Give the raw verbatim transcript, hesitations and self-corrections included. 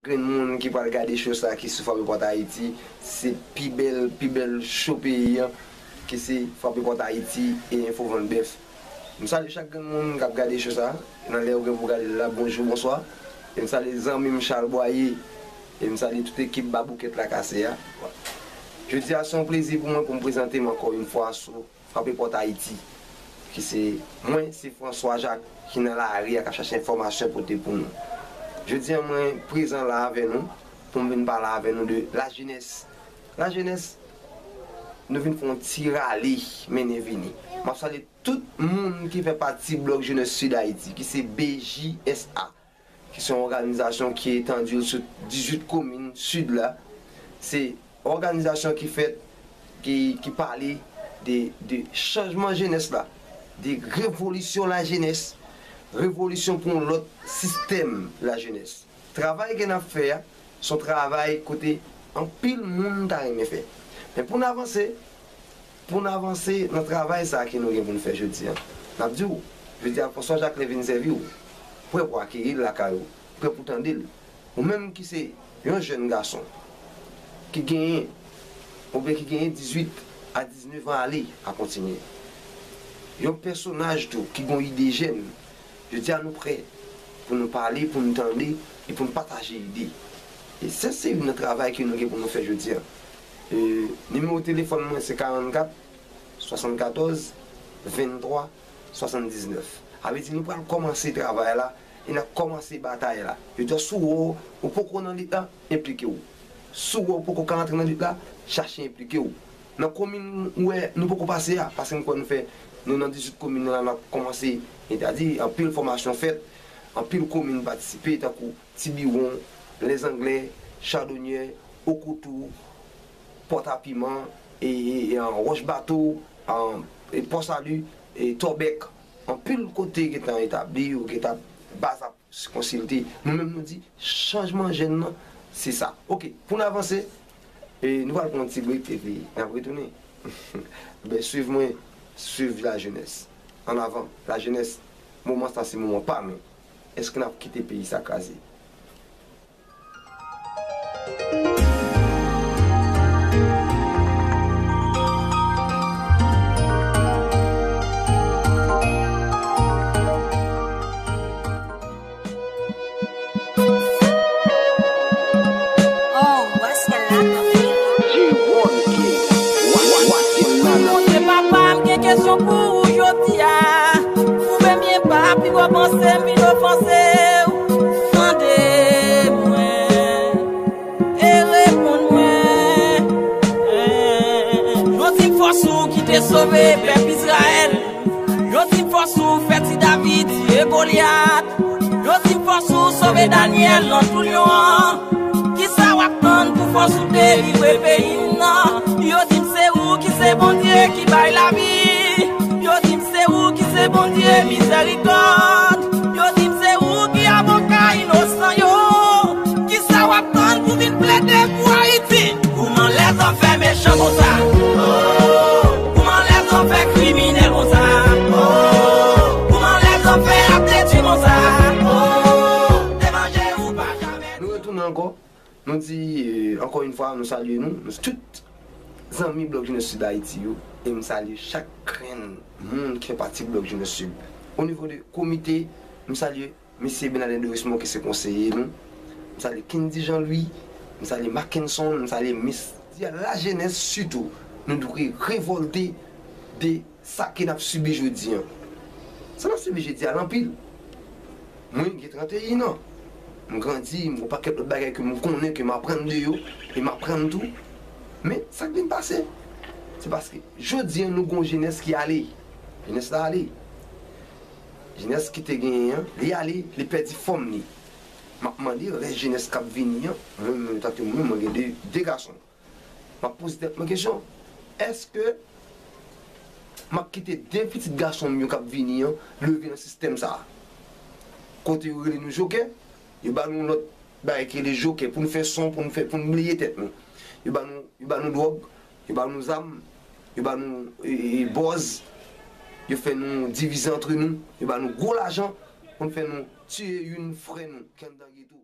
grenn moun ki pral gade show sa ki sou Frape Pòt Ayiti, se pi bèl, pi bèl show peyi an, ki se Frape Pòt Ayiti e Enfo Vann Bèf. M salye chak grenn moun k ap gade show sa, nan lè ou gen pou gade l la, bonjou, bonswa. E m salye zanmi m Charles Boyer, e m salye tout ekip Baboukèt Lakase a. Jodi a, se yon plezi pou mwen pou m prezante m ankò yon fwa sou Frape Pòt Ayiti, ki se mwen, se François Jacques, ki nan lari a, k ap chache enfòmasyon pote pou nou. Jodi a, mwen prezan la avè nou, pou m vin pale avè nou de lajenès. Lajenès, nou vin fè yon ti rale, mennen vini. M ap salye tout moun ki fè pati Blòk Jenès Sid Ayiti, ki se B J S A, ki se yon òganizasyon ki etandi l sou dizuit komin Sid la. Se òganizasyon ki fèt, ki, ki pale de, de chanjman jenès la, de revolisyon lajenès, revolisyon pou yon lòt sistèm lajenès. Travay ke n ap fè a, se yon travay kote anpil moun ta renmen fè. Men pou n avanse, pou n avanse nan travay sa a ke nou gen pou n fè jodi a, n ap di w, jodi a, François Jacques vin sèvi w, prè pou akeyi l lakay ou, prè pou tande l. Ou menm ki se yon jèn gason ki genyen, oubyen ki genyen dizuit a diznèf an ale, a kontinye. Yon pèsonaj tou ki gon ide jèn, jodi a nou prè pou nou pale, pou nou tande e pou nou pataje ide. E sa se youn nan travay ke nou gen pou nou fè jodi a. E, nimewo telefòn mwen se karannkat swasannkatòz venntwa swasanndiznèf. A vle di nou pral kòmanse travay la e n ap kòmanse batay la. Jodi a, si w wè w poko nan lit la, enplike w. Si w wè w poko ka antre nan lit la, chache enplike w. Nan komin ou wè nou poko pase a, paske m kwè nou fè, nou nan dizuit komin nan la, n ap kòmanse, sètadi anpil fòmasyon fèt, anpil komin patisipe, tankou Tibiwon, Lèzanglè, Chadonyè, Okotou, Pòtapiman, e, e, e, an, Wòch Bato, an, e, Pòsali, e, Tòbèk. Anpil kote gentan etabli, yo gentan baz ap konsilte. Nou menm nou di, chanjman jèn nan, se sa. Oke, pou n avanse, e, nou pral pran yon ti brek epi n ap retounen. Ben, swiv mwen, swiv lajenès. An avan, lajenès, moman sa se moman pa nou. Èske n ap kite peyi sa kraze? Monchè papa, m gen kesyon pou ou jodi a. Ou menm byen pa pi bò panse m vin ofanse w. Tande mwen e reponn mwen. Yo di m fòs ou ki te sove pèp Izrayèl. Yo di m fòs ou fè ti David tiye Golyat. Yo di m fòs ou sove Danyèl nan tou lyon an. Kisa w ap tann pou fòs ou delivre peyi m nan? Yo di m se ou ki se Bondye ki bay lavi. Yo di m se ou ki se Bondye mizèrikòd. Yo di m se ou ki avoka inosan yo. Kisa w ap tann pou vin plede pou Ayiti? Kouman lèzòm fè mechan konsa? Oh, kouman lèzòm fè kriminèl konsa? Oh, kouman lèzòm fè ap detwi konsa? Oh, te manje ou pa jamè. Nou retounen ankò. Nou di, eh, ankò yon fwa, nou salye nou, nou tout zanmi Blòk Jenès Sid Ayiti yo, e m salye chak grenn moun ki fè pati Blòk Jenès Sid. O nivo de komite, m salye Mesye Bernardin Dorismond ki se konseye nou. M salye Kendy Jean Louis, m salye Mackenson, m salye Mesye Lajenès sitou. Nou dwe revòlte de sa ke n ap sibi jodi an. Sa n ap sibi jodi a, l anpil. Mwen gen tranteyen an. M grandi, m gon pakèt lòt bagay ke m konnen, ke m aprann de yo, e m aprann tou. Men, sa k vin pase, se paske jodi an, nou gon jenès ki ale. Jenès la ale. Jenès ki te genyen an, li ale, li pèdi fòm li. M ap mande rès jenès k ap vini an, mwen menm, tanke mwen, mwen gen de, de gason. M ap poze tèt mwen kesyon, èske m ap kite de pitit gason m yo k ap vini an leve nan sistèm sa a? Kote yo rele nou jokè, yo ba nou yon lòt bagay ki rele jokè pou n fè son, pou n fè, pou n bliye tèt nou. Yo ba nou, yo ba nou dwòg, yo ba nou zam, yo ba nou, e, e, e, bòz, yo fè nou divize antre nou, yo ba nou gwo lajan pou n fè nou tiye youn frè nou ki anndan geto.